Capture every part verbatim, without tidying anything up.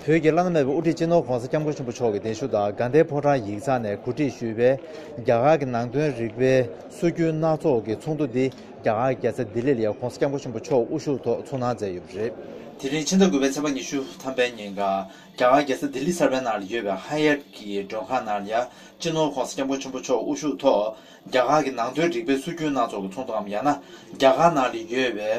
བོད་ཀྱི་བླ་ན་མེད་པའི་དབུ་ཁྲིད་སྤྱི་ནོར་༸གོང་ས་༸སྐྱབས་མགོན་ཆེན་པོ་མཆོག་གི་གདན་ཞུ་དང་དགའ་ལྡན་ཕོ་བྲང་ཡིག་ཚང་ནས་གོ་སྒྲིག་ཞུས་པའི་རྒྱ་གར་གྱི་ནང་དོན་རིག་པའི་སྲོལ་རྒྱུན་སྣ་ཚོགས་ཀྱི་ཚོགས་འདུ་འདི་རྒྱ་གར་རྒྱལ་ས་ལྡི་ལི་ལ་ཡ་༸གོང་ས་༸སྐྱབས་མགོན་ཆེན་པོ་མཆོག་དབུ་བཞུགས་ཐོག་ཚོགས་གནང་མཛད་ཡོད་པ་རེད། དེ་རིང་ཕྱི་ཟླ་དགུ་པའི་ཚེས་པ་ཉི་ཤུ་ཐམ་པའི་ཉིན་ཀ་རྒྱ་གར་རྒྱལ་ས་ལྡི་ལི་གསར་པའི་ནང་ལ་ཡོད་པའི་ཧ་ཡད་ཀྱི་མགྲོན་ཁང་ནང་ལ་ཡ་སྤྱི་ནོར་༸གོང་ས་༸སྐྱབས་མགོན་ཆེན་པོ་མཆོག་དབུ་བཞུགས་ཐོག་རྒྱ་གར་གྱི་ནང་དོན་རིག་པའི་སྲོལ་རྒྱུན་སྣ་ཚོགས་ཀྱི་ཚོགས་འདུའམ་ཡང་ན་རྒྱ་གར་ནང་ལ་ཡོད་པའི་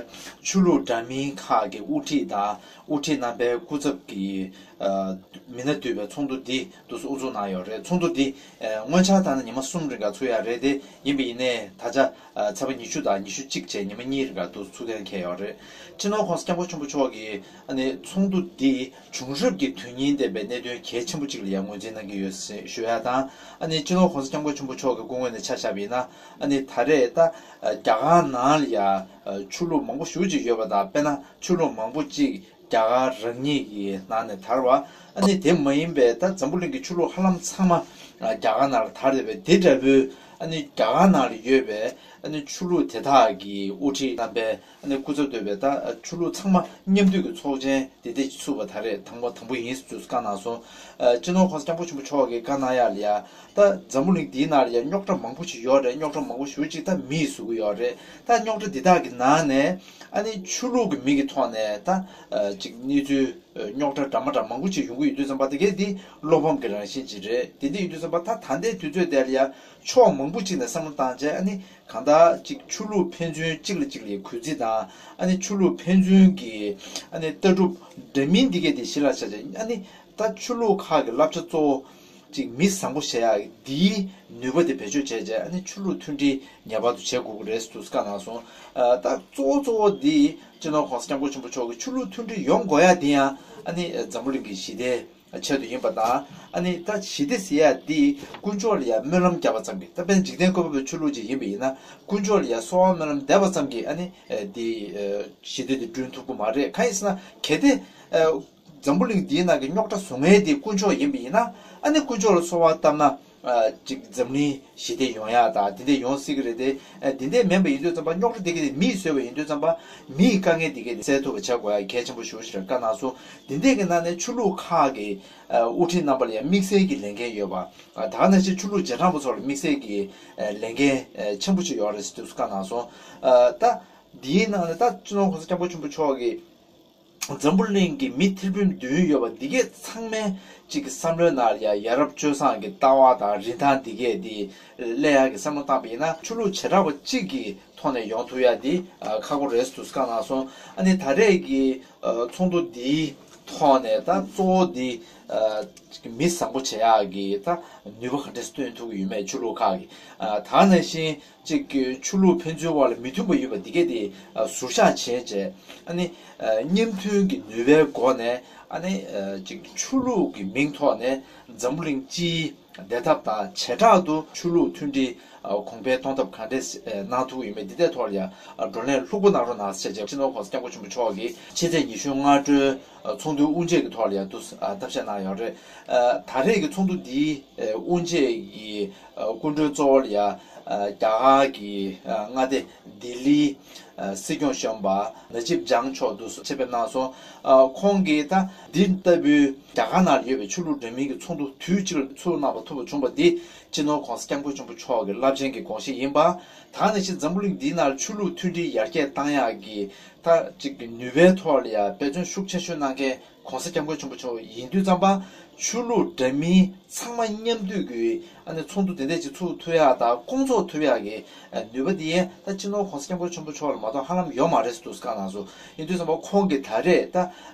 ཆོས་ལུགས་འདྲ་མིན་ཁག་གི་དབུ་ཁྲིད་དང་དབུ་ཁྲིད་རྣམ་པའི་སྐུ་ཚབ་ཀྱི་ཨ་མི་སྣ་འདུས་པའི་ཚོགས་འདུ་འདི་དུས་སུ་དབུ་འཛུགས་གནང་ཡོད་རེད། ཚོགས་འདུ་འདི་ཨ་སྔོན་ཆད་ལྟར་ན་ཉི་མ་གསུམ་རིང་ག་ཚུགས་ཡ་རེད་དེ། ཡིན་པ་ཡིན་ནའི་ད་ཆ་ཨ་ཚེས་པ་ཉི་ཤུ་དང་ཉི་ཤུ་གཅིག་བྱས་ཉི་མ་གཉིས་རིང་ག་དུས་ཚུགས་གཏན་འཁེལ་ཡོད་རེད། སྤྱི་ནོར་༸གོང་ས་༸སྐྱབས་མགོན་ཆེན་པོ་མཆོག་གིས་ཨ་ནི་ཚོགས་འདུ་འདི་བྱུང་རབས་ཀྱི་དོན་སྙིང་ལྡན་པའི་གནད་དོན་གལ་ཆེན་པོ་གཅིག་ལ་ཡང་ངོས་འཛིན་གནང་གི་ཡོད་ཞུ་ཡ་དང་། ཨ་ནི་སྤྱི་ནོར་༸གོང་ས་༸སྐྱབས་མགོན་ཆེན་པོ་མཆོག་གི་སྐུ་ངོ་ནས་ཆ་བཞག་པ་ཡིན་ན། ཨ་ནི་ད་རེས་ད་རྒྱ་གར་ནང་ལ་ཡ་ཆོས་ལུགས་མང་པོ་ཞེ་པོ་ཅིག་ཡོད་པ་དང་། དཔེར་ན་ཆོས་ལུགས་མང་པོ་ཅིག་རྒྱ་གར་རང་ཉིད་ཀྱི་ནང་ནས་དར་བ། ཨ་ནི་དེ་མ་ཡིན་པའི་ད་འཛམ་བུ་གླིང་གི་ཆོས་ལུགས་ཧ་ལམ་ཚང་མ་རྒྱ་གར་ནང་ལ་དར་བསྡད་པའི་དེ་འདྲ་བོའི་ཨ་ནི་རྒྱ་གར་ནང་ལ་ཡོད་པའི་ཨ་ནི་ཆོས་ལུགས་དེ་དག་གི་དབུ་ཁྲིད་རྣམ་པའི་ཨ་ནི་སྐུ་ཚབ་འདུས་པའི་ད་ཆོས་ལུགས་ཚང་མ་མཉམ་འདུས་ཀྱི་ཚོགས་ཆེན་དེ་འདྲ་ཞིག་ཚུགས་པ་ད་རེས་དང་པོ་དང་པོ་ཡིན་ཟེར་དུས་བཀའ་གནང་སོང་། ཨ་སྤྱི་ནོར་༸གོང་ས་༸སྐྱབས་མགོན་ཆེན་པོ་མཆོག་གིས་བཀའ་གནང་ཡ་ལ་ཡ། ད་འཛམ་བུ་གླིང་འདིའི་ནང་ལ་ཡ་རྙོག་དྲ་མང་པོ་ཞིག་ཡོད་རེད། རྙོག་དྲ་མང་པོ་ཞིག་ཅིག་ད་མིས་བཟོ་གི་ཡོད་རེད། ད་རྙོག་དྲ་འདི་དག་གི་ནང་ནས་ཨ་ནི་ཆོས་ལུགས་ཀྱི་མིང་གི་ཐོག་ནས་ད་ཨ་ཅིག་གནས་ཚུལ་རྙོག་དྲ་འདྲ་མ་འདྲ་མང་པོ་ཅིག་ཡོང་གི་ཡོད་དུས་ཙམ་པ། དེ་གས་འདི་བློ་ཕམ་གྱི་རང་བཞིན་ཅིག་རེད། དེ་འདྲ་ཡོད་དུས་ཙམ་པ་ད་ད་ལྟའི་དུས་ཚོད་དེ་ལ་ཡ་ཕྱོགས་མང་པོ་ཅིག་ནས་བསམ་བློ་བཏང་བྱས། ཨ་ནི་གང་ལྟར་ཅིག་ཆོས་ལུགས་ཕན་ཚུན་གཅིག་ལ་གཅིག་ལ་གུས་བརྩི་དང་། ཨ་ནི་ཆོས་ལུགས་ཕན་ཚུན་གྱི་ཨ་ནི་ལྟ་གྲུབ་འདྲ་མིན་འདི་གས་དེ་གཞི་ལ་བཞག་བྱས། ཨ་ནི་ད་ཆོས་ལུགས་ཁག་གི་བསླབ་བྱ་གཙོ་བོ་ཅིག་མི་བཟང་པོ་བྱེད་ཡག་འདིའི་ནུས་པ་དེ་བེད་སྤྱོད་བྱས་བྱས། ཨ་ནི་ཆོས་ལུགས་མཐུན་སྒྲིལ་ངེས་པར་དུ་བྱེད་དགོས་ཀྱི་རེད་ཟེར་དུས་བཀའ་གནང་སོང་། ཨ་ད་གཙོ་བོ་གཙོ་བོ་འདི་སྤྱི་ནོར་༸གོང་ས་༸སྐྱབས་མགོན་ཆེན་པོ་མཆོག་གིས་ཆོས་ལུགས་མཐུན་སྒྲིལ་ཡོང་དགོས་ཡ་འདི་ཡང་ཨ་ནི་འཛམ་བུ་གླིང་གི་ཞི་བདེ་ཆེད་དུ་ཡིན་པ་དང་། ཨ་ནི་ད་ཞི་བདེ་ཟེར་ཡ་འདི་དཀོན་མཆོག་ལ་ཡ་སྨོན་ལམ་བརྒྱབ་པ་ཙམ་གྱིས། ད་དཔེར་ན་འཇིག་རྟེན་བཀོད་པ་པོའི་ཆོས་ལུགས་ཅིག་ཡིན་པ་ཡིན་ན། དཀོན་མཆོག་ལ་ཡ་གསོལ་བ་སྨོན་ལམ་འདེབས་པ་ཙམ་གྱིས་ཨ་ནི་འདི་ཞི་བདེ་འདི་བསྐྲུན་ཐུབ་ཀྱི་མ་རེད། གང་ཡིན་ཟེར་ན་གལ་ཏེ་འཛམ་བུ་གླིང་འདིའི་ནང་གི་རྙོག་དྲ་བཟོ་མཁན་དེ་དཀོན་མཆོག་ཡིན་པ་ཡིན་ན། ཨ་ནི་དཀོན་མཆོག་ལ་གསོལ་བ་བཏབ་ན་ཅིག་འཛམ་གླིང་ཞི་བདེ་ཡོང་ཡ་ད་དེ་འདྲ་ཡོང་སྲིད་ཀྱི་རེད་དེ། ཨ་དེ་འདྲ་མིན་པ་ཡིན་དུས་ཙམ་པ། རྙོག་དྲ་དེ་ག་དེ་མིས་བཟོས་པ་ཡིན་དུས་ཙམ་པ། མིའི་དཀའ་ངལ་དེ་ག་དེ་སེལ་ཐུབ་པ་བྱ་དགོས་ཡ་གལ་ཆེན་པོ་ཞེ་པོ་ཞིག་རེད་བཀའ་གནང་སོང་། དེ་འདྲ་གི་ནང་ནས་ཆོས་ལུགས་ཁག་གི་དབུ་ཁྲིད་རྣམ་པ་ལ་ཡང་དམིགས་བསལ་གྱི་ལས་འགན་ཡོད་པ། ད་ག་ནང་བཞིན་ཆོས་ལུགས་རྗེས་འབྲང་པ་ཚོ་ལ་དམིགས་བསལ་གྱི་ལས་འགན་ཆེན་པོ་ཞིག་ཡོད་རེད་ཟེར་དུས་བཀའ་གནང་སོང་། ད་འདིའི་ནང་ནས་ད་སྤྱི་ནོར་༸གོང་ས་༸སྐྱབས་མགོན་ཆེན་པོ་མཆོག་གིས་འཛམ་བུ་གླིང་གི་མི་ཐེར་འབུམ་བདུན་ཡོད་པ་འདི་གས་ཚང་མའི་གཅིག་གི་བསམ་བློའི་ནང་ལ་ཡ་ཡ་རབས་སྤྱོད་བཟང་གི་ལྟ་བ་དང་རིན་ཐང་འདི་གས་འདི་སླེབས་ཡག་གི་བསམ་བློ་བཏང་པ་ཡིན་ན། ཆོས་ལུགས་བྱེ་བྲག་པ་གཅིག་གི་ཐོག་ནས་ཡོང་ཐུབ་ཡག་འདི་ཁག་པོ་རེད་ཟེར་དུས་བཀའ་གནང་སོང་། ཨ་ནི་ད་རེས་ཀྱི་ཚོགས་འདུ་འདིའི་ཐོག་ནས་ད་གཙོ་བོ་འདི་མི་བཟང་པོ་བྱེད་ཡག་གི་ད་ནུས་པ་ག་འདྲས་སྟོན་ཐུབ་ཀྱི་ཡོད་མེད། ཆོས་ལུགས་ཁག་གི་ད་ག་ནང་བཞིན་གཅིག་གི་ཆོས་ལུགས་ཕན་ཚུན་བར་ལ་མི་མཐུན་པ་ཡོད་པ་འདི་གས་དེ་ཟུར་བཞག་བྱས་བྱས། ཨ་ནི་མཉམ་མཐུན་གྱི་ནུས་པའི་སྒོ་ནས། ཨ་ནི་གཅིག་ཆོས་ལུགས་ཀྱི་མིང་ཐོག་ནས་འཛམ་བུ་གླིང་སྤྱིའི་བདེ་ཐབས་དང་བྱེ་བྲག་ཏུ་ཆོས་ལུགས་མཐུན་སྒྲིལ་གོང་འཕེལ་གཏོང་ཐབས་ག་འདྲས་གནང་ཐུབ་ཀྱི་ཡོད་མེད་འདི་ལྟའི་ཐོག་ལ་ཡང་བགྲོ་གླེང་ལྷུག་པོ་གནང་རོགས་གནང་ཟེར་བྱས། སྤྱི་ནོར་༸གོང་ས་༸སྐྱབས་མགོན་ཆེན་པོ་མཆོག་གིས་ཕྱི་ཚེས་ཉི་ཤུ་སྔ་དྲོའི་ཚོགས་འདུའི་དབུ་འབྱེད་ཀྱི་ཐོག་ལ་ཡང་འདུག་ཐབས་ཤེས་གནང་ཡོད་རེད། ད་རེས་ཀྱི་ཚོགས་འདུ་འདིའི་དབུ་འབྱེད་ཀྱི་སྐུ་མགྲོན་གཙོ་བོ་ལ་ཡང་རྒྱ་གར་གྱི་མངའ་སྡེ་ལྡི་ལིའི་སྲིད་སྐྱོང་གཞོན་པ་ན་ཇིབ་ཇང་མཆོག་འདུག་ཆེད་ཕེབས་གནང་སོང་། ཁོང་གིས་ད་འདི་ལྟ་བུའི་རྒྱ་གར་ནང་ལ་ཡོད་པའི་ཆོས་ལུགས་འདྲ་མིན་གྱི་ཚོགས་འདུ་དུས་གཅིག་ལ་ཚུགས་གནང་བ་ཐུབ་པ་བྱུང་བ་འདི་སྤྱི་ནོར་༸གོང་ས་༸སྐྱབས་མགོན་ཆེན་པོ་མཆོག་གི་རླབས་ཆེན་གྱི་དགོངས་གཞི་ཡིན་པ། ད་ག་ནང་བཞིན་འཛམ་བུ་གླིང་འདིའི་ནང་ལ་ཆོས་ལུགས་མཐུན་སྒྲིལ་ཡར་རྒྱས་གཏང་ཡག་གི་ད་ཅིག་གི་ནུས་པའི་ཐོག་ལ་ཡང་འབད་བརྩོན་ཤུགས་ཆེ་ཤོས་གནང་མཁན་༸གོང་ས་༸སྐྱབས་མགོན་ཆེན་པོ་མཆོག་ཡིན་དུས་ཙམ་པ། ཆོས་ལུགས་འདྲ་མིན་ཚང་མ་མཉམ་འདུས་ཀྱི་ཨ་ནི་ཚོགས་འདུ་དེ་འདྲ་ཅིག་ཚུགས་ཐུབ་ཡག་དང་སྐོང་ཚོགས་ཐུབ་ཡག་གི་ནུས་པ་དེ་ཡང་ད་སྤྱི་ནོར་༸གོང་ས་༸སྐྱབས་མགོན་ཆེན་པོ་མཆོག་ལ་མ་གཏོགས་ཧ་ལམ་ཡོད་མ་རེད་ཟེར་དུས་བཀའ་གནང་སོང་། ཡིན་དུས་ཙམ་པ་ཁོང་གིས་ད་རེས་ད་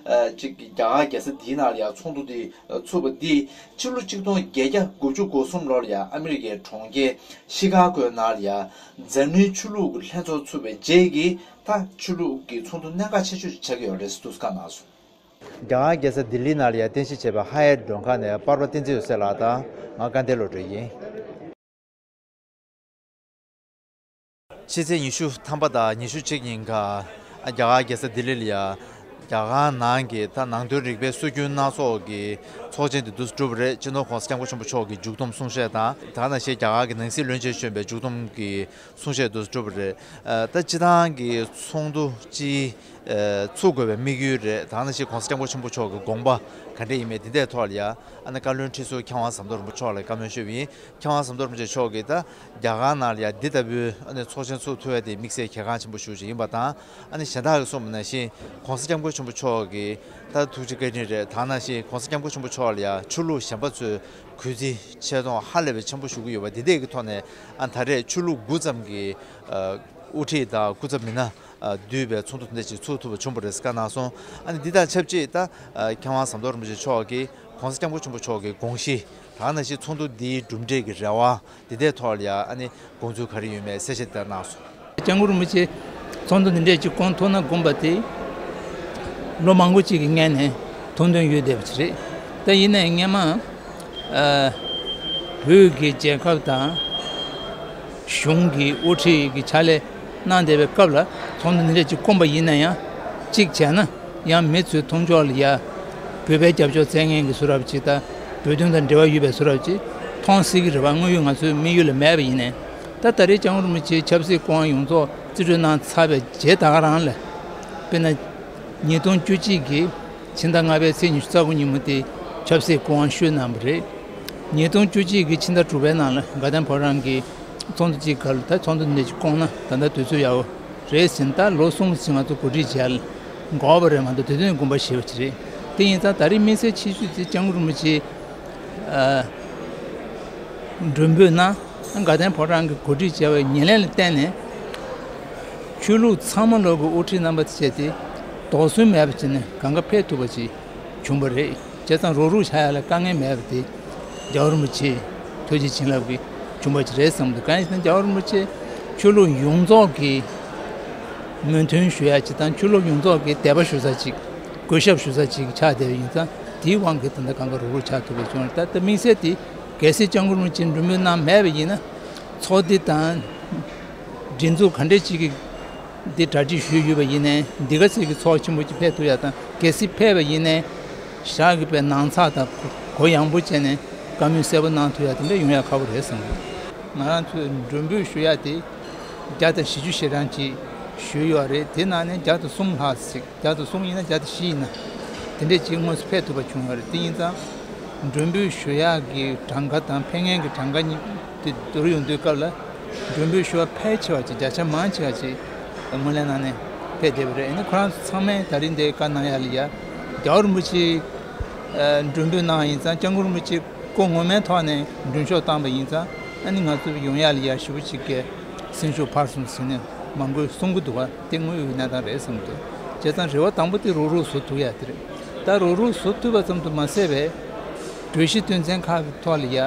ཅིག་རྒྱ་གར་རྒྱལ་ས་འདིའི་ནང་ལ་ཡང་ཚོགས་འདུ་དེ་ཚུགས་པ་འདི་ཕྱི་ལོ་ཆིག་སྟོང་བརྒྱད་བརྒྱ་དགུ་བཅུ་གོ་གསུམ་ལོར་ཡང་ཨ་མི་རི་ཀའི་གྲོང་ཁྱེར་ཤི་ཀ་གོའི་ནང་ལ་ཡང་འཛམ་གླིང་ཆོས་ལུགས་ཀྱི་ལྷན་ཚོགས་ཚུགས་པའི་རྗེས་ཀྱི་ད་ཆོས་ལུགས་ཀྱི་ཚོགས་འདུ་གནད་འགག་ཆེ་ཤོས་ཤིག་ཆགས་ཀྱི་ཡོད་རེད་ཟེར་དུས་བཀའ་གནང་སོང་། རྒྱ་གར་རྒྱལ་ས་ལྡི་ལི་ནང་ལ་ཡང་རྟེན་གཞི་བྱས་པའི་ཧ་ཡད་མགྲོན་ཁང་ནས་པར་པ་བསྟན་འཛིན་འོད་ཟེར་ལགས་དང་ང་སྐལ་ལྡན་བློ་གྲོས་ཡིན། ཕྱི་ཚེས་ཉི་ཤུ་ཐམ་པ་དང་ཉི་ཤུ་གཅིག་ཉིན་ཀ་རྒྱ་གར་རྒྱལ་ས་ལྡི་ལི་ལ་ཡ་རྒྱ་གར་ནང་གི་ད་ནང་དོན་རིག་པའི་སྲོལ་རྒྱུན་སྣ་ཚོགས་ཀྱི་ཚོགས་ཆེན་དེ་འདུག་སེ་གྲུབ་པ་རེད། སྤྱི་ནོར་༸གོང་ས་༸སྐྱབས་མགོན་ཆེན་པོ་མཆོག་གི་མཇུག་བསྡོམས་གསུང་བཤད་དང་། ད་ག་ནང་བཞིན་རྒྱ་གར་གྱི་ནང་སྲིད་བློན་ཆེན་གཞོན་པའི་མཇུག་བསྡོམས་ཀྱི་གསུང་བཤད་འདུག་སེ་གྲུབ་པ་རེད། ད་སྤྱི་བཏང་གི་ཚོགས་འདུ་སྤྱིའི་ ཚུགས་དགོས་པའི་དམིགས་ཡུལ་རེད། ད་ནང་བཞིན་གོང་ས་སྐྱབས་མགོན་ཆེན་པོ་མཆོག་གི་དགོངས་པ་ག་འདྲ་ཡིན་མིན་དེ་འདྲའི་ཐོག་ལ་ཡ་ཨ་ནི་བཀའ་བློན་ཁྲི་ཟུར་མཁས་དབང་ཟམ་གདོང་རིན་པོ་ཆེ་མཆོག་ལ་བཀའ་མོལ་ཞུས་པ་ཡིན། མཁས་དབང་ཟམ་གདོང་རིན་པོ་ཆེ་མཆོག་གིས་ད་རྒྱ་གར་ནང་ལ་ཡ་འདི་ལྟ་བུའི་ཨ་ནི་ཚོགས་ཆེན་ཚུགས་ཐུབ་ཡ་དེ་དམིགས་བསལ་གལ་འགངས་ཆེན་པོ་ཞེ་པོ་ཅིག་ཡིན་པ་དང་། ཨ་ནི་གཞན་དག་གིས་གསུངས་པ་ནང་བཞིན་གོང་ས་སྐྱབས་མགོན་ཆེན་པོ་མཆོག་གི་ད་ཐུགས་རྗེ་བཀའ་དྲིན་རེད། ད་ནང་བཞིན་གོང་ས་སྐྱབས་མགོན་ཆེན་པོ་མཆོག་ལ་ཡ་ཆོས་ལུགས་གཞན་པ་ཚོས་གུས་བརྩི་ཆེ་མཐོང་ཧ་ལས་པའི་ཆེན་པོ་ཞུ་གི་ཡོད་པ་འདི་འདྲས་ཀྱི་ཐོག་ནས། ཨ་ད་རེས་ཆོས་ལུགས་དགུ་ཙམ་གྱི་ཨ་དབུ་ཁྲིད་དང་སྐུ་ཚབ་མི་སྣ་ཨ་འདུས་པའི་ཚོགས་འདུ་དེ་འདྲ་ཞིག་ཚུགས་ཐུབ་པ་བྱུང་བ་རེད་བཀའ་གནང་སོང་། ཨ་ནི་འདི་དང་ཆབས་ཅིག་ད་ཨ་མཁས་དབང་ཟམ་གདོང་རིན་པོ་ཆེ་མཆོག་གིས་གོང་ས་སྐྱབས་མགོན་ཆེན་པོ་མཆོག་གི་དགོངས་གཞི་དང་ནང་བཞིན་ཚོགས་འདུ་འདིའི་གྲུབ་འབྲས་ཀྱི་རེ་བ་འདི་འདྲའི་ཐོག་ལ་ཡ་ཨ་ནི་དགོངས་ཚུལ་ག་རེ་ཡོད་མེད་གསལ་བཤད་དེ་གནང་སོང་། སྐྱབས་མགོན་རིན་པོ་ཆེ་ཚོགས་འདུ་འདི་འདྲས་ཅིག་བསྐོང་ཐུབ་ན་དགོངས་པ་དེ་ལོ་མང་པོ་ཅིག་གི་སྔོན་ནས་ཐུགས་འདུན་ཡོད་བསྡད་པ་ཅིག་རེད། ད་ཡིན་ནའི་སྔན་མ་ཨ་བོད་ཀྱི་རྒྱལ་ཁབ་དང་གཞུང་གི་དབུ་ཁྲིད་ཀྱི་ཕྱག་ལས་གནང་བསྡད་པའི་སྐབས་ལ་ཚོགས་འདུ་འདི་འདྲས་ཅིག་བསྐོངས་པ་ཡིན་ན་ཡང་གཅིག་བྱས་ན། ཡང་མི་ཚོའི་མཐོང་ཕྱོགས་ལ་ཡ་བོད་པའི་རྒྱབ་སྐྱོར་བཙལ་མཁན་གྱི་བཟོ་འདྲ་ཅིག་དང་། བོད་དོན་དང་འབྲེལ་བ་ཡོད་པའི་བཟོ་འདྲ་ཅིག་མཐོང་སྲིད་ཀྱི་རེད་པ། དངོས་ཡོད་ང་ཚོའི་དམིགས་ཡུལ་ལ་མེད་པ་ཡིན་ནའི། ད་ད་རེས་སྐྱབས་མགོན་རིན་པོ་ཆེའི་ཆབ་སྲིད་སྐུ་དབང་ཡོངས་རྫོགས་རྩིས་སྤྲོད་གནང་ཚར་བའི་རྗེས་ད་ག་རང་ལ། དཔེར་ན། ཉིས་སྟོང་བཅུ་གཅིག་གི་ཕྱི་ཟླ་ལྔ་པའི་ཚེས་ཉི་ཤུ་རྩ་དགུ་ཉིན་མོ་དེ་ཆབ་སྲིད་སྐུ་དབང་ཞུས་གནང་བ་རེད། ཉིས་སྟོང་བཅུ་གཅིག་གི་ཕྱི་ཟླ་དྲུག་པའི་ནང་ལ་དགའ་ལྡན་ཕོ་བྲང་གི་ཚོགས་འདུ་གཅིག་སྒང་ལ་ད་ཚོགས་འདུ་འདི་ཅིག་བསྐོངས་ན་ད་ལྟ་དུས་ཚོད་ཡག་པོ་རེད་ཟེར་ནས། ད་ལོ་གསུམ་ཙམ་ང་ཚོ་གོ་སྒྲིག་བྱས་ལ་འགོར་བ་རེད་མ་གཏོགས་དེ་དུས་དགོངས་པ་བཞེས་པ་ཅིག་རེད། དེ་ཡིན་ཙང་ད་རེས་དམིགས་བསལ་ཆེ་ཤོས་དེ་སྐྱབས་མགོན་རིན་པོ་ཆེ་ཨ་མགྲོན་འབོད་གནང་། དགའ་ལྡན་ཕོ་བྲང་གིས་གོ་སྒྲིག་བྱས་པའི་ཉེར་ལེན་ལ་བརྟེན་ནས་ཆོས་ལུགས་ཚང་མ་ལོག་གི་དབུ་ཁྲིད་རྣམ་པ་བཅས་ཏེ་དོགས་ཟོན་མེད་པ་བྱས་ནས་གང་ག་ཕེབས་ཐུབ་པ་ཅིག་བྱུང་བ་རེད། བྱས་ཙང་རོགས་རོགས་བྱ་ཡ་ལ་དཀའ་ངལ་མེད་པ་དེ་རྒྱལ་བ་རིན་པོ་ཆེའི་ཐུགས་རྗེ་བྱིན་རླབས་ཀྱིས་བྱུང་བ་ཅིག་རེད་བསམ་འདུག་གང་ཡིན་ཟེར་ན་རྒྱལ་བ་རིན་པོ་ཆེ་ཆོས་ལུགས་ཡོངས་རྫོགས་ཀྱི་མོས་མཐུན་ཞུ་ཡ་ཅིག་དང་། ཆོས་ལུགས་ཡོངས་རྫོགས་ཀྱི་དད་པ་ཞུ་ས་ཅིག་གུས་ཞབས་ཞུ་ས་ཅིག་ཆགས་བསྡད་པ་ཡིན་ཙང་། དེའི་དབང་གིས་ད་ལྟ་གང་ག་རོགས་རོགས་ཆགས་ཐུབ་པ་བྱུང་བ་རེད། ད་ལྟ་དམིགས་བསལ་དེ་གལ་སྲིད་སྐྱབས་མགོན་རིན་པོ་ཆེས་མགྲོན་འབོད་གནང་མེད་པ་ཡིན་ན། ཚོགས་འདུ་དང་སྒྲིག་འཛུགས་ག་འདྲས་ཅིག་གིས་འདི་གྲ་སྒྲིག་ཞུས་ཡོད་པ་ཡིན་ནའི། འདི་ག་ཚོད་ཀྱི་ཚོགས་ཆེན་པོ་ཅིག་ཕེབས་ཐུབ་ཡ་དང་། གལ་སྲིད་ཕེབས་པ་ཡིན་ནའི་ཞག་གི་པའི་ནང་ཚགས་དང་གུ་གུ་ཡངས་པོ་བྱས་ནས་བཀའ་མོལ་གསལ་པོ་གནང་ཐུབ་ཡ་དེ་འདྲ་ཡོང་ཡ་ཁག་པོ་རེད་བསམ་གྱི། ང་རང་ཚོས་མགྲོན་འབོད་ཞུ་ཡ་དེ་བརྒྱ་དང་བཞི་བཅུ་ཞེ་གྲངས་ཅིག་ཞུས་ཡོད་རེད། དེ་ནང་ནས་བརྒྱ་དང་གསུམ་ལྷག་ཅིག་བརྒྱ་དང་གསུམ་ཡིན་ན་བརྒྱ་དང་བཞི་ཡིན་ན། དེ་འདྲས་ཅིག་དངོས་སུ་ཕེབས་ཐུབ་པ་བྱུང་བ་རེད། དེ་ཡིན་ཙང་མགྲོན་འབོད་ཞུ་ཡག་གི་གྲངས་ཀ་དང་ཕེབས་མཁན་གྱི་གྲངས་ཀ་གཉིས་དེ་བསྡུར་ཡོང་དུས་སྐབས་ལ། མགྲོན་འབོད་ཞུ་བ་ཕལ་ཆེ་བ་ཅིག་བརྒྱ་ཆ་མང་ཆེ་བ་ཅིག་ངོས་ལེན་གནང་ནས་ཕེབས་བསྡད་པ་རེད། ཨ་ནི་ཁོ་རང་ཚོ་ཚང་མས་ད་རིང་འདིར་བཀའ་གནང་ཡག་ལ་ཡ། རྒྱལ་བ་རིན་པོ་ཆེ་ཨ་མགྲོན་འབོད་གནང་བ་ཡིན་ཙང་། སྐྱབས་མགོན་རིན་པོ་ཆེ་སྐུ་ངོ་མའི་ཐོག་ནས་མགྲོན་ཤོག་བཏང་པ་ཡིན་ཙང་། ཨ་ནི་ང་ཚོ་ཡོང་ཡག་ལ་ཡ་ཞེ་པོ་ཅིག་གི་སེམས་ཤུགས་འཕར་སོང་ཟེར་ནས་མང་པོས་གསུང་གི་འདུག་པ། དེ་དངོས་ཡོད་གནས་སྟངས་རེད་བསམ་འདུག་བྱས་ཙང་རེ་བ་དང་པོ་དེ་རོགས་རོགས་བཟོ་ཐུབ་ཡ་དེ་རེད། ད་རོགས་རོགས་བཟོ་ཐུབ་པ་ཙམ་དུ་མ་ཟད་པའི་གྲོས་གཞི་དོན་ཚན་ཁག་གི་ཐོག་ལ་ཡ་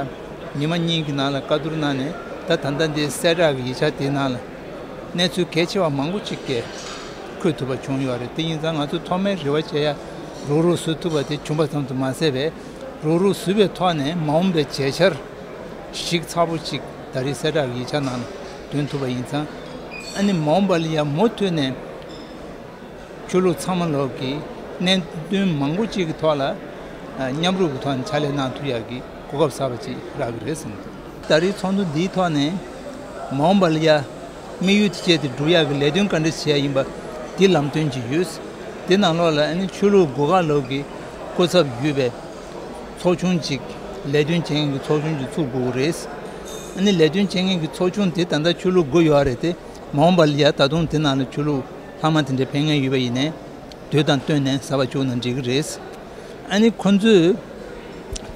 ཉི་མ་གཉིས་ཀྱི་ནང་ལ་བཀའ་བསྡུར་གནང་ནས། ད་ད་ལྟ་འདི་གསལ་བསྒྲགས་ཀྱི་ཡིག་ཆ་དེའི་ནང་ལ་གནས་ཚུལ་གལ་ཆེ་བ་མང་པོ་ཅིག་གི་འཁོད་ཐུབ་པ་བྱུང་ཡོད་རེད། དེ་ཡིན་ཙང་ང་ཚོས་ཐོག་མའི་རེ་བ་བྱེད་ཡ་རོགས་རོགས་བཟོ་ཐུབ་པ་དེ་བྱུང་བ་ཙམ་དུ་མ་ཟད་པའི་རོགས་རོགས་བཟོས་པའི་ཐོག་ནས་མ་འོངས་པའི་བྱེད་འཆར་གཞི་ཚགས་པོ་ཅིག་ད་རེས་གསལ་བསྒྲགས་ཀྱི་ཡིག་ཆ་ནང་ལ་འདོན་ཐུབ་པ་ཡིན་ཙང་། ཨ་ནི་མ་འོངས་པ་ལ་ཡ་མུ་མཐུད་ནས་ཆོས་ལུགས་ཚང་མ་ལོག་གི་གནད་དོན་མང་པོ་ཅིག་གི་ཐོག་ལ་ཨ་མཉམ་རུབ་ཀྱི་ཐོག་ནས་ཕྱག་ལས་གནང་ཐུབ་ཡག་གི་གོ་སྐབས་གསར་པ་ཅིག་རག་གི་རེད་བསམ་གྱི་འདུག་ད་རེས་ཚོགས་འདུ་འདིའི་ཐོག་ནས་མ་འོངས་པ་ལ་ཡ་དམིགས་ཡུལ་དེ་སྤྱད་དེ་འགྲུབ་ཡག་གི་ལས་དོན་ག་འདྲ་བྱེད་ཡ་ཡིན་པ་དེ་ལམ་སྟོན་ཅིག་ཡོད། དེ་ནང་ལོགས་ལ་ཨ་ནི་ཆོས་ལུགས་སྒོ་འགག་ལོག་གི་སྐུ་ཚབ་ཡོད་པའི་ཚོགས་ཆུང་ཅིག་ལས་དོན་བྱེད་མཁན་གྱི་ཚོགས་ཆུང་ཅིག་བཙུགས་དགོས་ཀྱི་རེད། ཨ་ནི་ལས་དོན་བྱེད་མཁན་གྱི་ཚོགས་ཆུང་དེ་ད་ལྟ་ཆོས་ལུགས་དགུ་ཡོད་རེད་དེ། མ་འོངས་པ་ལ་ཡ་ད་དུང་དེ་ནང་ལ་ཆོས་ལུགས་ལྷག་མ་དེ་འདྲའི་ཕེབས་མཁན་ཡོད་པ་ཡིན་ནའི་དུས་དང་བསྟུན་ནས་གསར་པ་བཅུག་ན་འགྲིག་གི་རེད། ཨ་ནི་ཁོ་ཚོས་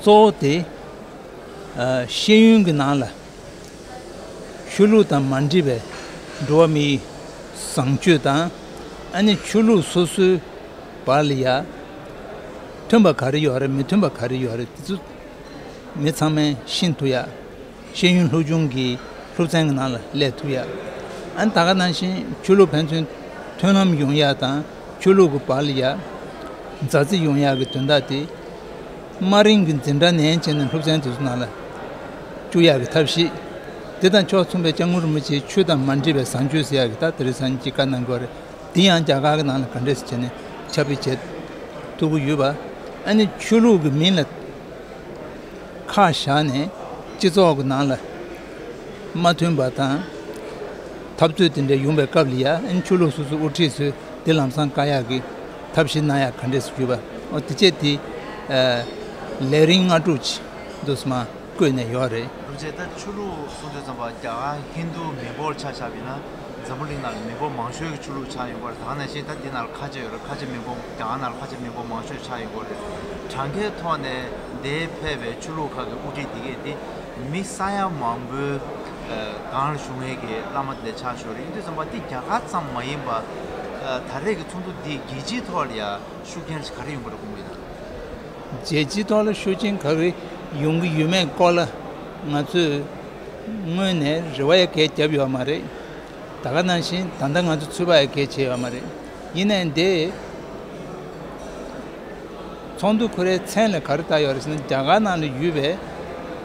གཙོ་བོ་དེ་ཨ་ཤེས་ཡོན་གྱི་ནང་ལ་ཆོས་ལུགས་དང་མ་འདྲེས་པའི་འགྲོ་བ་མིའི་བཟང་སྤྱོད་དང་། ཨ་ནི་ཆོས་ལུགས་སོ་སོའི་བར་ལ་ཡ་མཐུན་པ་ག་རེ་ཡོད་རེད། མི་མཐུན་པ་ག་རེ་ཡོད་རེད། དེ་ཚོ་མི་ཚང་མས་ཤེས་ཐུབ་ཡ། ཤེས་ཡོན་སློབ་སྦྱོང་གི་སློབ་ཚན་གྱི་ནང་ལ་སླེབས་ཐུབ་ཡ། ཨ་ནི་ད་ག་ནང་བཞིན་ཆོས་ལུགས་ཕན་ཚུན་མཐུན་ལམ་ཡོང་ཡ་དང་། ཆོས་ལུགས་ཀྱི་བར་ལ་ཡ་མཛའ་བརྩེ་ཡོང་ཡ་གི་དོན་དག་དེ། དམའ་རིམ་གྱི་འཛིན་གྲྭ་ནས་བྱས་ནས་སློབ་ཚན་དེ་ཚོ་ནང་ལ་བཅུག་ཡག་གི་ཐབས་ཤེས། དེ་དང་ཕྱོགས་མཚུངས་པའི་སྐྱབས་མགོན་རིན་པོ་ཆེའི་ཆོས་དང་མ་འདྲེས་པའི་བཟང་སྤྱོད་ཟེར་ཡག་གི་ད་དེ་རིང་སང་ཉིན་ཅིག་བཀའ་གནང་དགོས་རེད། དེ་ཡང་རྒྱ་གར་གྱི་ནང་ལ་ག་འདྲས་སེ་བྱས་ནས་ཁྱབ་སྤེལ་བྱེད་ཐུབ་ཀྱི་ཡོད་པ། ཨ་ནི་ཆོས་ལུགས་ཀྱི་མིང་ལ་ཁ་བཞག་ནས་སྤྱི་ཚོགས་ཀྱི་ནང་ལ་མ་མཐུན་པ་དང་འཐབ་རྩོད་དེ་འདྲ་ཡོང་པའི་སྐབས་ལ་ཡ། ཨ་ནི་ཆོས་ལུགས་སོ་སོའི་དབུ་ཁྲིད་ཚོས་ དེ་ལམ་སང་བཀག་ཡག་གི་ཐབས་ཤེས་གནང་ཡག་ག་འདྲས་སུ་གྱུར་པ། འོ་དེ་བྱས་དེ་ཨ་ལས་རིམ་ལྔ་དྲུག་ཅིག་འདུག་སེ་མར་བཀོད་ནས་ཡོད་རེད། རིན་པོ་ཆེ། ད་ཆོས་ལུགས་གསུང་དུས་ཙམ་པ་རྒྱ་གར་ཧིན་རྡུ་མི་འབོར་ཆ་བཞག་པ་ཡིན་ན་འཛམ་བུ་གླིང་ནང་ལ་མི་འབོར་མང་ཤོས་ཀྱི་ཆོས་ལུགས་ཆགས་ཡོད་པ་རེད། ད་ག་ནང་བཞིན་ད་འདི་ནང་ལ་ཁ་ཆེ་ཡོད་རེད། ཁ་ཆེ་མི་འབོར་རྒྱ་གར་ནང་ལ་ཁ་ཆེ་མི་འབོར་མང་ཤོས་ཆགས་ཡོད་པ་རེད། གྲངས་ཀའི་ཐོག་ནས་འདིར་ཕེབས་པའི་ཆོས་ལུགས་ཁག་གི་དབུ་ཁྲིད་འདི་གས་འདི་མི་ས་ཡ་མང་པོའི་ཨ་སྒང་ལ་བཞུགས་མཁན་གྱི་བླ་མ་དེ་འདྲ་ཆགས་ཡོད་རེད། ཡིན་དུས་ཙམ་པ་འདི་རྒྱ་གར་ཙམ་མ་ཡིན་པ་ཨ་ད་རེས་ཀྱི་ཚོགས་འདུ་འདི་རྒྱལ་སྤྱིའི་ཐོག་ལ་ཡང་ཤུགས་རྐྱེན་ག་རེ་ཡོང་གི་རེད་དགོངས་ཀྱི་ཡོད་ན། རྒྱལ་སྤྱིའི་ཐོག་ལ་ཤུགས་རྐྱེན་ག་རེ་ཡོང་གི་ཡོད་མེད་སྐོར་ལ་ང་ཚོས་སྔོན་ནས་རེ་བ་ཡང་གང་ཡང་བརྒྱབ་ཡོད་མ་རེད། ད་ག་ནང་བཞིན་ད་ལྟ་ང་ཚོ་ཚོད་དཔག་ཡང་གང་ཡང་བྱས་ཡོད་མ་རེད། ཡིན་ནའི་འདི་ཚོགས་འདུ་ཁོ་རའི་མཚན་ལ་ག་རེ་བཏགས་ཡོད་རེད་ཟེར་ན། རྒྱ་གར་ནང་ལ་ཡོད་པའི་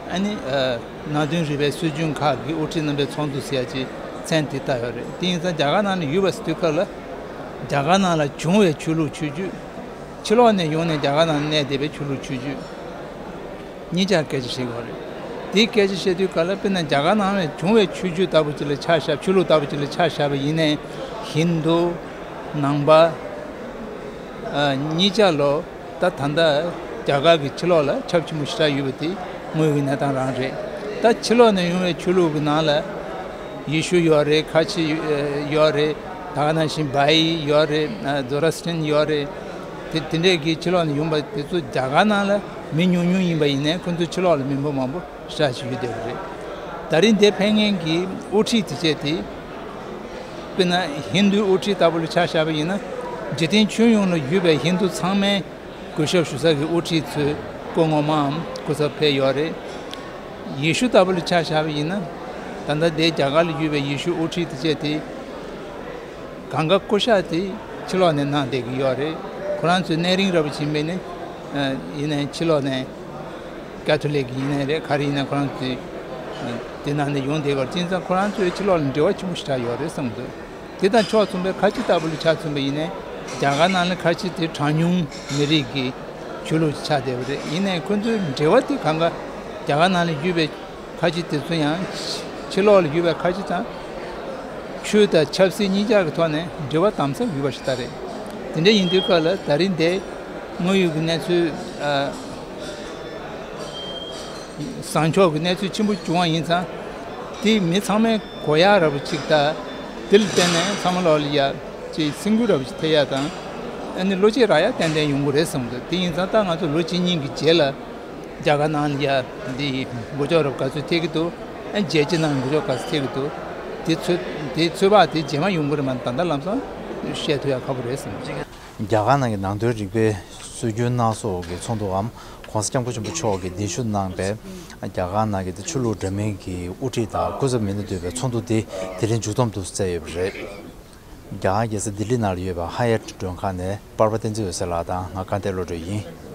ཨ་ནི་ཨ་ནང་དོན་རིག་པའི་སྲོལ་རྒྱུན་ཁག་གི་དབུ་ཁྲིད་རྣམ་པའི་ཚོགས་འདུ་ཟེར་ཡག་ཅིག་མཚན་དེ་བཏགས་ཡོད་རེད། དེ་ཡིན་ཙང་རྒྱ་གར་ནང་ལ་ཡོད་པ་ཟེར་དུས་སྐབས་ལ་རྒྱ་གར་ནང་ལ་བྱུང་བའི་ཆོས་ལུགས་ཆོས་བརྒྱུད། ཕྱི་ལོགས་ནས་ཡོང་ནས་རྒྱ་གར་ནང་གནས་བསྡད་པའི་ཆོས་ལུགས་ཆོས་བརྒྱུད། གཉིས་ཆར་སྐད་ཆ་བཤད་དགོས་རེད། དེའི་སྐད་ཆ་བཤད་དུས་སྐབས་ལ་དཔེར་ན་རྒྱ་གར་ནང་ནས་བྱུང་བའི་ཆོས་བརྒྱུད་ལྟ་བུ་ཅིག་ལ་ཆ་བཞག་ཆོས་ལུགས་ལྟ་བུ་ཅིག་ལ་ཆ་བཞག་པ་ཡིན་ནའི་ཧིན་རྡུ། ནང་པ། ཨ་གཉིས་ཆ་ལོ། ད་ད་ལྟ་རྒྱ་གར་གྱི་ཕྱི་ལོགས་ལ་ཁྱབ་ཆེན་པོ་ཞེ་དྲག་ཡོད་པ་དེ་དངོས་ཀྱི་གནས་སྟངས་རང་རེད། ད་ཕྱི་ལོགས་ནས་ཡོང་བའི་ཆོས་ལུགས་ཀྱི་ནང་ལ་ཡེ་ཤུ་ཡོད་རེད། ཁ་ཆེ་ཡོད་རེད། ད་ག་ནང་བཞིན་བྷ་ཡི་ཡོད་རེད། ཛོ་ར་སི་ཊན་ཡོད་རེད། དེ་དེ་འདྲས་ཀྱི་ཕྱི་ལོགས་ནས་ཡོང་པ་དེ་ཚོ་རྒྱ་གར་ནང་ལ་མི་ཉུང་ཉུང་ཡིན་པ་ཡིན་ནའི་ཁོ་ཚོ་ཕྱི་ལོགས་ལ་མི་འབོར་མང་པོ་ཞེ་དྲག་ཅིག་ཡོད་བསྡད་པ་རེད། ད་རིང་འདིར་ཕེབས་མཁན་གྱི་དབུ་ཁྲིད་དེ་བྱས་ཏེ། དཔེར་ན་ཧིན་རྡུའི་དབུ་ཁྲིད་ལྟ་བུ་ལ་ཆ་བཞག་པ་ཡིན་ན། འཇིག་རྟེན་ཁྱོན་ཡོངས་ལ་ཡོད་པའི་ཧིན་རྡུ་ཚང་མའི་གུས་ཞབས་ཞུ་ས་ཀྱི་དབུ་ཁྲིད་ཚོའི་སྐུ་ངོ་མའམ་སྐུ་ཚབ་ཕེབས་ཡོད་རེད། ཡེ་ཤུ་ལྟ་བུ་ལ་ཆ་བཞག་པ་ཡིན་ན། ད་ལྟ་འདིར་རྒྱ་གར་ལ་ཡོད་པའི་ཡེ་ཤུ་དབུ་ཁྲིད་དེ་བྱས་ཏེ། གང་ག་སྐུ་ཞབས་དེ་ཕྱི་ལོགས་ནས་གནང་བསྡད་ཀྱི་ཡོད་རེད། ཁོ་རང་ཚོའི་གནས་རིམ་འདྲ་པོ་ཅིག་ཡིན་པ་ཡིན་ནའི། ཡིན་ནའི་ཕྱི་ལོགས་ནས་ཀ་ཐོ་ལིག་ཡིན་ནའི་རེད། ག་རེ་ཡིན་ནའི་ཁོ་རང་ཚོའི་དེ་ནང་ནས་ཡོང་བསྡད་ཀྱི་ཡོད་རེད། བྱས་ཙང་ཁོ་རང་ཚོའི་ཕྱི་ལོགས་ལ་འབྲེལ་བ་ཆེན་པོ་ཞེ་དྲག་ཡོད་རེད་བསམ་གྱི་འདུག་དེ་དང་ཕྱོགས་མཚུངས་པའི་ཁ་ཆེ་ལྟ་བུ་ལ་ཆ་མཚོན་པ་ཡིན་ནའི་རྒྱ་གར་ནང་ལ་ཁ་ཆེ་དེ་གྲངས་ཉུང་མི་རིགས་ཀྱི་ཆོས་ལུགས་ཆགས་བསྡད་པ་རེད། ཡིན་ནའི་ཁོ་ཚོའི་འབྲེལ་བ་དེ་གང་ག་རྒྱ་གར་ནང་ལ་ཡོད་པའི་ཁ་ཆེ་དེ་ཚོ་ཡང་ཕྱི་ལོགས་ལ་ཡོད་པའི་ཁ་ཆེ་དང་ཆོས་དང་ཆབ་སྲིད་གཉིས་ཆར་གྱི་ཐོག་ནས་འབྲེལ་བ་དམ་ཟབ་ཡོད་པ་ཞིག་ད་རེད། དེ་འདྲ་ཡིན་དུས་སྐབས་ལ་ད་རིང་འདི་དངོས་ཡོད་ཀྱི་གནས་ཚུལ་ཨ། བཟང་ཕྱོགས་ཀྱི་གནས་ཚུལ་ཆེན་པོ་བྱུང་བ་ཡིན་ཙང་། དེ་མི་ཚང་མས་གོ་ཡག་འདྲ་པོ་ཅིག་དང་། དེ་ལ་བརྟེན་ནས་ཚང་མ་ལོག་ལ་ཡ་ཅིག་སེམས་འགུལ་འདྲ་པོ་ཅིག་ཐེབས་ཡག་དང་། ཨ་ནི་བློ་སྐྱེད་རག་ཡག་ཏན་ཏན་ཡོང་གི་རེད་བསམ་གྱི་འདུག་དེ་ཡིན་ཙང་ད་ང་ཚོ་ལོ་གཅིག་གཉིས་ཀྱི་རྗེས་ལ་རྒྱ་གར་ནང་ལ་ཡ་འདི་འགུལ་སྐྱོད་རབ་ག་ཚོད་ཐེབས་ཀྱི་འདུག་ཨ་རྒྱལ་སྤྱི་ནང་འགུལ་སྐྱོད་ག་ཚོད་ཐེབས་ཀྱི་འདུག་དེ་ཚོད་དེ་ཚོད་དཔག་དེ་རྗེས་མ་ཡོང་གི་རེད་མ་གཏོགས་ད་ལྟ་ལམ་སང་བཤད་ཐུབ་ཡག་ཁག་པོ་རེད་བསམ་གྱི། རྒྱ་གར་ནང་གི་ནང་དོན་རིག་པའི་སྲོལ་རྒྱུན་སྣ་ཚོགས་ཀྱི་ཚོགས་འདུའམ་༸གོང་ས་༸སྐྱབས་མགོན་ཆེན་པོ་མཆོག་གིས་གདན་ཞུ་གནང་པའི་རྒྱ་གར་ནང་གི་ཆོས་ལུགས་འདྲ་མིན་གྱི་དབུ་ཁྲིད་དང་སྐུ་ཚབ་མི་སྣ་འདུས་པའི་ཚོགས་འདུ་འདི་དེ་རིང་མཇུག་བསྡོམས་དུ་བསྩལ་ཡོད་པ་རེད། རྒྱ་གར་རྒྱལ་ས་ལྡི་ལི་ནང་ལ་ཡོད་པའི་ཧ་ཡ་ཊི་མགྲོན་ཁང་ནས་པར་པ་བསྟན་འཛིན་འོད་ཟེར་ལགས་དང་ང་སྐལ་ལྡན་བློ་གྲོས་ཡིན།